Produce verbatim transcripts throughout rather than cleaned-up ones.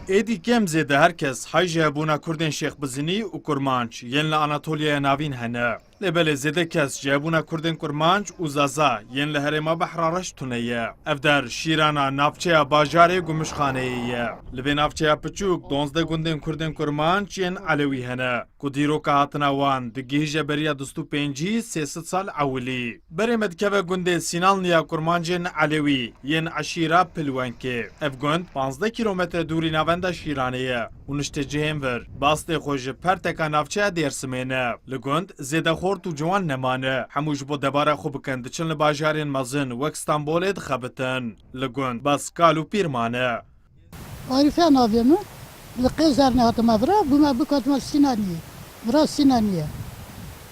Êdî kêm zêde her kes hay ji hebûna Kurdên Şêxbizinî û Kurmanc yên li Anatoliyaya Navîn hene. Lê belê zêde kes ji hebûna Kurdên Kurmanc û Zaza yên li herêma Behra Reş tune ye. Ev der şîrana navçeya bajarê Gumuşxaneyê ye. Li vê navçeya piçûk duwazdeh gundên Kurdên Kurmanc yên Elewî hene, ku dîroka hatina wan digihîje beriya du sed û pêncî sê sed sal ewilî. Berê me dikeve gundê Sînanliya Kurmancên Elewî yên eşîra Pilwenkê. Ev gund panzdeh kîlometre dûrî navenda Şîranê ye û niştecihên vir bastê xwe ji perteka navçeya Dêrsimê ne. Li gund zêde xort û ciwan nemane. Hemû ji bo debara xwe bikin diçin li bajarên mezin wek Stenbolê dixebitin. Li gund bes kal û pîr mane. Arîfe navê min. Li Qêzernê hatime vira, bûme bik hatime Sînaniyê. Vira Sînaniyê.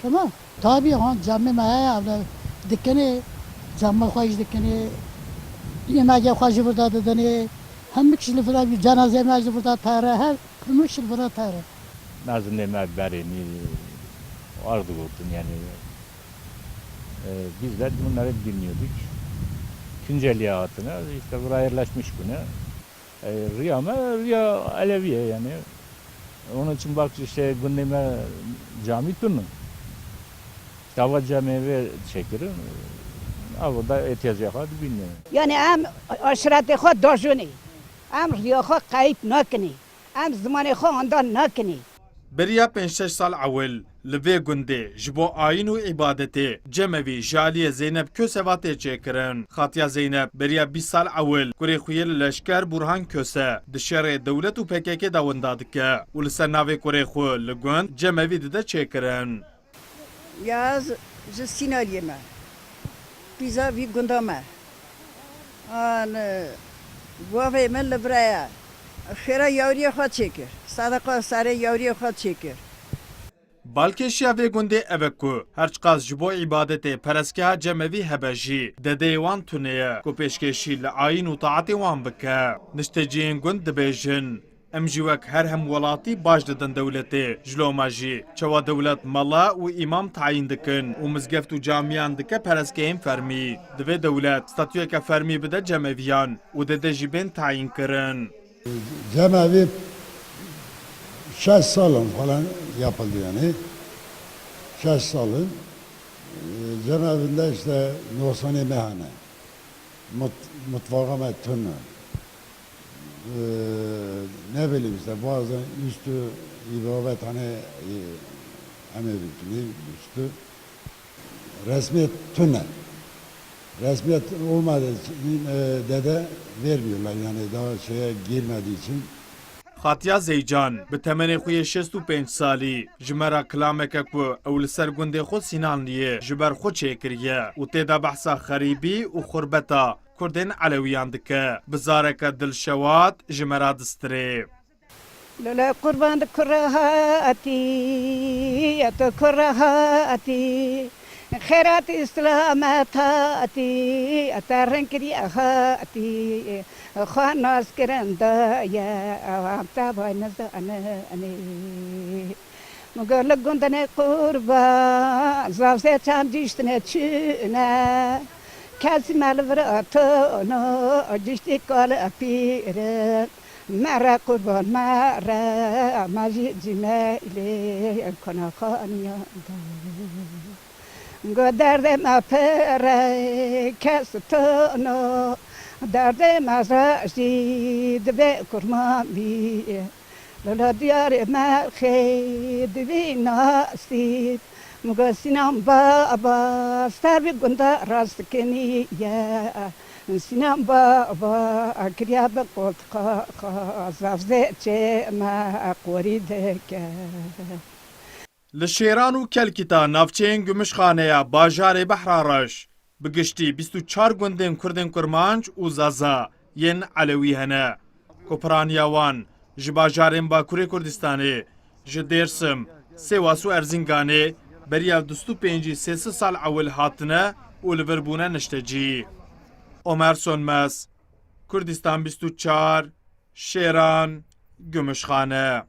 Tamam. Tabî han camê me heye, evle dikinê, cama xwe jî dikinê. Yemegê xwe jî virda didinê. Hemik jî li vira, cenazeyê me jî virda pere, her hemik jî li vira pere. Mezindê me berênî ar digotin, yani, e, biz de bunları bilmiyorduk. Tunceli'ye hatine, işte buraya yerleşmiş güne. E, riya me, riya Eleviye yani. Onun için bak işte gündeme cami tunu. Tava cami ve çekirin. Ava da ihtiyacı yok, hadi bilmiyorum. Yani em aşiretê xwe dajunê. Em riya xwe qeyît nakinê. Em zimanê xwe anda nakinê. Beriya pênc şeş sal ewil li vê gundê ji bo ayîn û îbadetê cemevî ji aliyê Zeynep Köse ve tê çêkirin. Xatiya Zeynep beriya bîst sal ewil kurê xwe yê li leşker Burhan Köse di şerê dewlet û P K K de winda dike û li ser navê kurê xwe li gund cemevî dide çêkirin. Yaz ji Sînaliyê me. Pîza vî gunda me. An, e, bavê min li vira ye. Xêra yawriyê xwe çêkir. Sedeqa serê yawriyê xwe çêkir. Balkêşiya vê gundê ev e ku her çiqas ji bo îbadetê perestgeha cemevî hebe jî, dedeyê wan tune ye ku pêşkêşî li ayîn û taetê wan bike. Niştecihên gund dibêjin, em jî wek her hemwelatî baş didin dewletê. Ji loma jî çawa dewlet mela û îmam tayîn dikin û mizgeft û camiyan dike perestgehên fermî. Divê dewlet statuyeke fermî bide cemeviyan û dede jî bên tayînkirin. Cemevi şeş salin falan yapıldı yani. Şeş salin. Ee, Cemevinde işte noksanê me hene. Mut-, mutfağa me tune. Ee, ne bileyim işte bazen üstü ibadet hani, e, emir üstü. Resmiyet tune. Resmiyet olmadığı için, e, dede vermiyorlar yani daha şeye girmediği için. Xatiya Zeycan bi temenê xwe yê şêst û pênc salî ji me re kilameke ku ew li ser gundê xwe Sînanliyê ji ber xwe çêkiriye û tê de behsa xerîbî û xurbeta Kurdên Elewiyan dike, bi zareke dilşewat ji me re distirê. Lole qurban di kura hatî, ya tu kura hatî, xêrat îslamet hatî, ya te ring kiriye hatî, xwe nas kirin daye, em te vay nizaninê. Min got li gundinê qurban, zavzê çend cîştine çûne, kesî me li vir atono, cîştî kal pîrin. Mere qurban mere, me jî cîmeylê konaxaniyan da. Go derdê me pere kes tono, derdê me re jî divê kurman bî. Lolo diyarê me xê divî nasîb. Min got Sînan baba, ser vî gunda rast keniye. Sînan baba kiriya bi qoltiqa xwe, zavzê çê me qorî dike. Li Şêran û Kelkîta navçeyên Gumuşxaneya bajarê Behra Reş, bi giştî bîst û çar gundên Kurdên Kurmanc û Zaza yên Elewî hene, ku piraniya wan ji bajarên Bakurê Kurdistanê, ji Dêrsim, Sêwas û Erzînganê beriya du sed û pêncî sê sed sal ewil hatine û li vir bûne niştecî. Omer Sönmez, Kurdistan bîst û çar, Şêran, Gumuşxane.